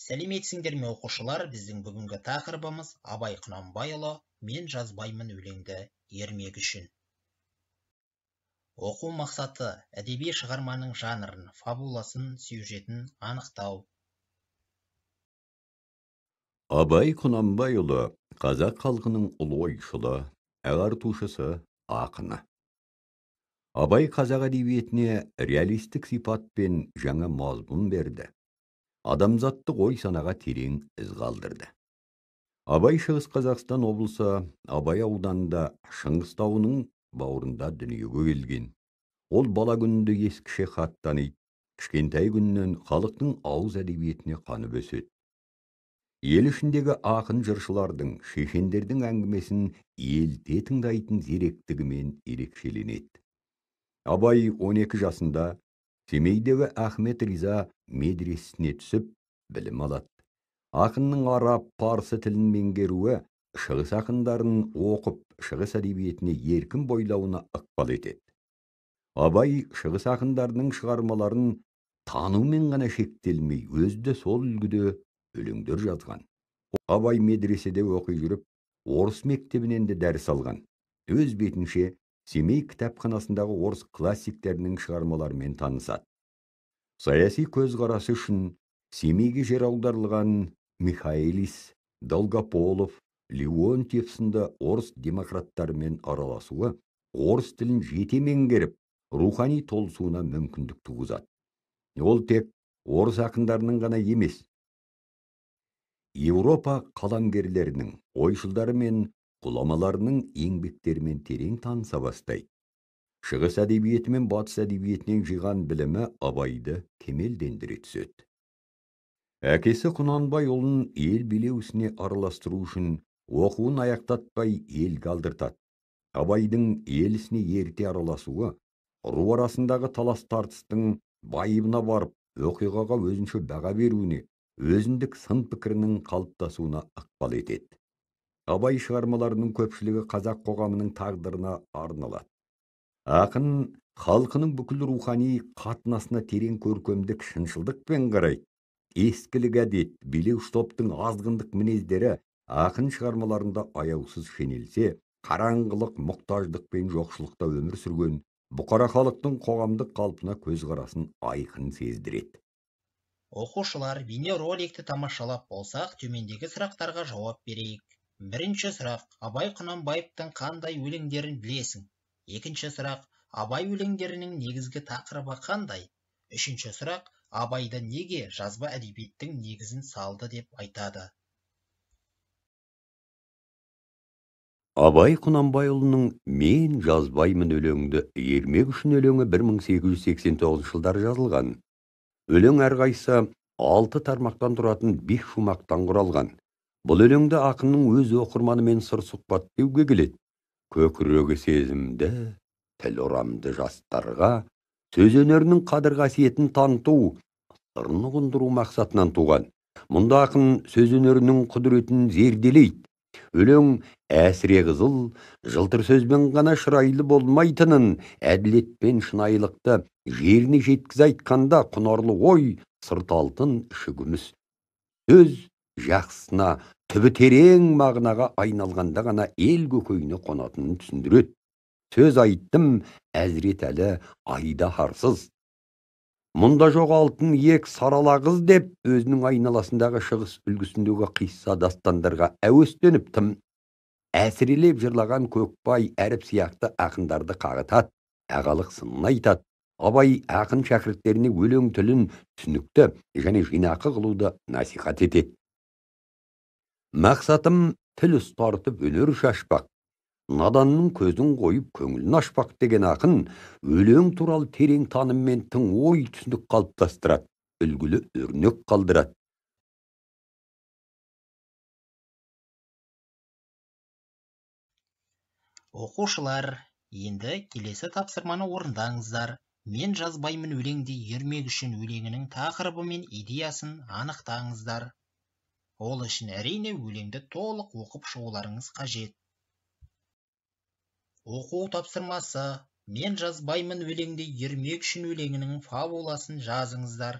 Сәлеметсіңдер ме, оқушылар? Біздің бүгінгі тақырыбымыз Абай Құнанбайұлы «Мен жазбаймын өлеңді ермек үшін». Оқу мақсаты: әдеби шығарманың жанрын, фабуласын, сюжетін анықтау. Абай Құнанбайұлы қазақ халқының ұлы ойшылы, ағартушысы, ақыны. Абай қазақ әдебиетіне реалистік сипат пен жаңа мазмұн берді. Адамзаттық ой санаға терең із қалдырды. Абай Шығыс Қазақстан облысы Абай ауданында Шыңғыс тауының бауырында дүниеге келген. Ол бала күнінде ескіше хат таниды, кішкентай күнінен халықтың ауыз әдебиетіне қанып өседі. Ел ішіндегі ақын жыршылардың, шешендердің әңгімесін елте тыңдайтын зеректігімен ерекшеленеді. Абай 12 жасында Семейдегі Ахмет Риза медресесіне түсіп, білім алады. Ақынның араб, парсы тілін меңгеруі шығыс ақындарын оқып, шығыс әдебиетіне еркін бойлауына ықпал етеді. Абай шығыс ақындарының шығармаларын танумен ғана шектелмей, өзі де сол үлгіде өлеңдер жазған. Абай медреседе оқи жүріп, орыс мектебінен де дәріс алған. Өз бетінше Семей кітапханасындағы орыс классиктерінің шығармаларымен танысады. Саяси көзқарасы үшін Семейге жер аударылған Михаэлис, Долгополов, Леонтьев сынды орыс демократтарымен араласуы орыс тілін жете меңгеріп, рухани толысуына мүмкіндік туғызады. Ол тек орыс ақындарының ғана емес, Еуропа қаламгерлерінің, ойшылдары мен ғұламаларының еңбектерімен терең таныса бастайды. Шығыс әдебиеті мен батыс әдебиетінен жиған білімі Абайды кемелдендіре түседі. Әкесі Құнанбай ұлын ел билеу ісіне араластыру үшін оқуын аяқтатпай елге алдыртады. Абайдың ел ісіне ерте араласуы, ру арасындағы талас тартыстың байыбына барып, оқиғаға өзінше баға беруіне, өзіндік сын пікірінің қалыптасуына ықпал етеді. Абай шығармаларының көпшілігі қазақ қоғамының тағдырына арналады. Ақын халқының бүкіл рухани қатынасына терең көркемдік шыншылдықпен қарайды. Ескілік әдет, билеуші топтың азғындық мінездері ақын шығармаларында аяусыз шенелсе, қараңғылық, мұқтаждық пен жоқшылықта өмір сүрген бұқара халықтың қоғамдық қалпына көзқарасын айқын сездіреді. Оқушылар, бейнероликті тамашалап болсақ, төмендегі сұрақтарға жауап берейік. Бірінші сұрақ: Абай Құнанбаевтың қандай өлеңдерін білесің? Екінші сұрақ: Абай өлеңдерінің негізгі тақырыбы қандай? Үшінші сұрақ: Абайды неге жазба әдебиеттің негізін салды деп айтады? Абай Құнанбайұлының «Мен жазбаймын өлеңді ермек үшін» өлеңі 1889 жылдары жазылған. Өлең әрқайсысы 6 тармақтан тұратын 5 шумақтан құралған. Бұл өлеңді ақынның өз оқырманымен сыр сұхбат деуге келеді. Көкірегі сезімді, тіл орамды жастарға сөз өнерінің қадір қасиетін таныту, сырын ұғындыру мақсатынан туған. Мұнда ақын сөз өнерінің құдіретін зерделейді. Өлең әсіре қызыл, жылтыр сөзбен ғана шырайлы болмайтынын, әділет пен шынайылықты жеріне жеткізе айтқанда құнарлы ой, сырт алтын, іші күміс. Сөз жақсысына түбі терең мағынаға айналғанда ғана ел көкейіне қонатынын түсіндіреді. Сөз айттым, Әзірет Әлі айдаһарсыз. Мұнда жоқ алтын иек сарала қыз деп өзінің айналасындағы шығыс үлгісіндегі қисса дастандарға әуестеніп тым әсірелеп жырлаған Көкбай, Әріп сияқты ақындарды қағытады, ағалық сынын айтады. Абай ақын шәкірттеріне өлең тілін түсінікті және жинақы қылуды насихат етеді. Мақсатым тіл ұстартып өнер шашпақ, наданның көзін қойып көңілін ашпақ деген ақын өлең туралы терең таным мен тың ой түсінік қалыптастырады, үлгілі өрнек қалдырады. Оқушылар, енді келесі тапсырманы орындаңыздар. «Мен жазбаймын өлеңді ермек үшін» өлеңінің тақырыбы мен идеясын анықтаңыздар. Ол үшін әрине өлеңді толық оқып шығуларыңыз қажет. Оқу тапсырмасы: «Мен жазбаймын өлеңді ермек үшін» өлеңінің фабуласын жазыңыздар.